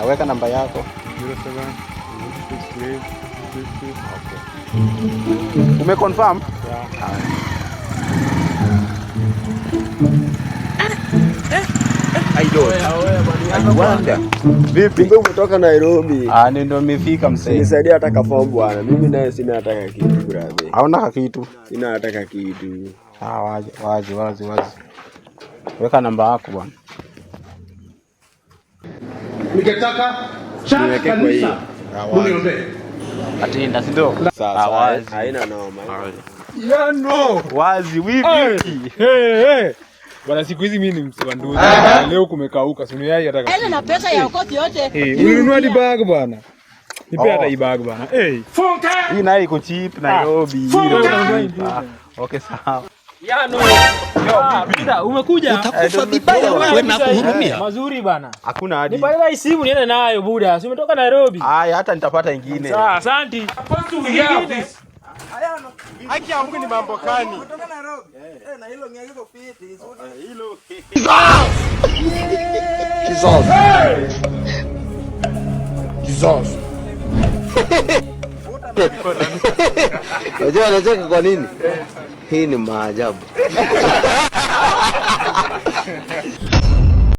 Aweka namba yako. 07 63 50. Okay. Umeconfirm? Yeah. I don't. I wonder. Vipi? Kumbe umetoka Nairobi. Ah, ndio nimefika msee. Nisaidia hata kafomu bwana. Mimi naye sina hata kitu brother. Hauna kakitu. Sina hata kitu. Ah, wazi wazi wazi wazi. Weka namba yako bwana. Ningetaka church Niweke kwa kanisa hii. muniombee. Atinda, si ndio? Sawa Ah, sawa. wazi. Haina noma. Yano. Wazi Hey, vipi? hey, hey. Bwana, siku hizi mimi ni msi wa nduthi. Leo kumekauka, si unayai hata Ele na pesa ya okoti yote. Eh, ulinunua hadi bag bwana. Nipe hata Oh. hii bag bwana. Eh. Hii nayo iko cheap Nairobi. Funga! Ah, okay sawa. Peter, umekuja? Utakufa vibaya wewe na kuhurumia. Mazuri bana. Hakuna hadi. Nipatie hii simu niende nayo buda. Si umetoka Nairobi? Haya, hata nitapata ingine. Sawa, asante. Unajua anacheka kwa nini? Hii ni maajabu.